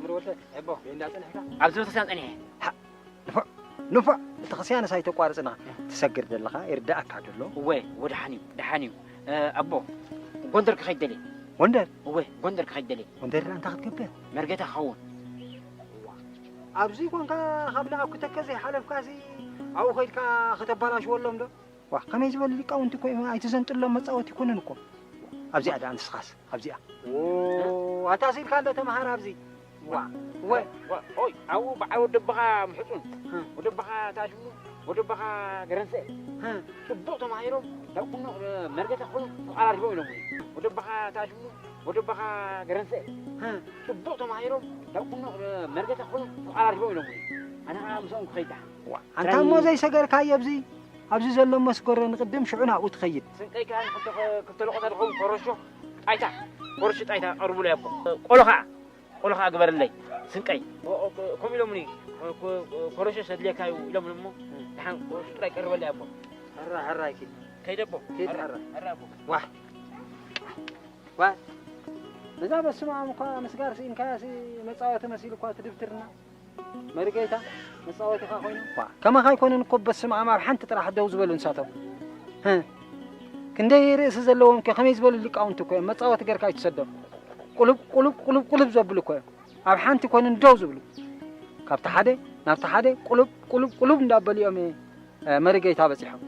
ምር ወደ ኣቦ እንዳጸንሕካ ኣብዚ ቤተክርስትያን ጸኒሐ። ንፉዕ፣ ንፉዕ፣ እቲ ክርስትያንስ ኣይተቋርጽና ትሰግር ዘለኻ ይርዳእካ ደሎ። እወ፣ ወደሓን እዩ፣ ደሓን እዩ። እ፣ ኣቦ፣ ጎንደር ክኸይድ ደልየ። ጎንደር? እወ፣ ጎንደር ክኸይድ ደልየ። ጎንደር ደኣ እንታይ ክትገብር? መርጌታ ክኸውን። ኣብዚ ኮንካ ካብ ንኣኩተከ ዘይሓለፍካሲ ኣብኡ ከይድካ ከተባላሽወሎም ዶ? ዋ፣ ከመይ ዝበሉ ሊቃውንቲ እኮ እዮም፣ ኣይትዘንጥሎም መጻወቲ ይኮኑን እኮ። ኣብዚኣ ደኣ ንስኻስ፣ ኣብዚኣ። ዎ፣ ኣታ ሲልካ እንዶ ተምሃር ኣብዚ። ዋ፣ ወ፣ ዋ፣ ኦይ፣ ኣብኡ በዓል ወደባኻ ምሕጹን፣ እ። ወደባኻ ታሽሙ፣ ወደባኻ ገረንሰ። እ። ጽቡቕ ተማሂሮም፣ ናብ ኩኖ፣ እ፣ መርገታ ኩኖ ተቐራሪቦም ኢሎምኒ። ወደባኻ ታሽሙ፣ ወደባኻ ገረንሰ። እ። ጽቡቕ ተማሂሮም፣ ናብ ኩኖ፣ እ፣ መርገታ ኩኖ ተቐራሪቦም ኢሎምኒ። ኣነ ኸዓ ምስኦም ክኸይድ ደሓን። ዋ፣ ኣንታ እሞ ዘይሰገርካዮ ኣብዚ፣ ኣብዚ ዘሎ መስገሮ ንቕድም ሽዑ ናብኡ ትኸይድ። ስንቀይ ከኣ ንክልተ፣ ክልተ ለቆታ ዝኸውን ኮረሾ ጣይታ፣ ኮረሾ ጣይታ ቀርቡለይ ኣቦ። ቆሎ ከኣ፣ ቆሎ ከኣ ግበረለይ ስንቀይ። ኦ፣ ኦ፣ ከምኡ ኢሎምኒ፣ ኮ-፣ ኮ-፣ ኮረሾ ሰድልየካ እዩ ኢሎምኒ እሞ፣ ደሓን ኮረሾ ጥራይ ቀርበለይ ኣቦ። ሕራ፣ ሕራይ ኪድ። ከይደ ኣቦ። ኪድ ሕራ። ሕራ ኣቦ። ዋሕ። ዋሕ። ነዛ በስመ ኣብ እኳ ምስጋር ስኢንካያሲ መጻወቲ መሲሉ እኳ ትድብትርና። መርጌታ መጻወቲኻ ኮይኑ። ዋ፣ ከማኻ ኣይኮኑን እኮ በስመ ኣብ ኣብ ሓንቲ ጥራሕ ደው ዝበሉ ንሳቶም። ህ። ክንደይ ርእሲ ዘለዎም ከ ከመይ ዝበሉ ሊቃውንቲ እኮ እዮም። መጻወቲ ገርካ ኣይትሰዶም። ቁሉብ፣ ቁሉብ፣ ቁሉብ፣ ቁሉብ ዘብሉ እኮ እዮም። ኣብ ሓንቲ ኮይኖም ደው ዝብሉ። ካብቲ ሓደ ናብቲ ሓደ ቁሉብ፣ ቁሉብ፣ ቁሉብ እንዳበሉ እዮም፣ እ፣ መርጌታ በጺሖም።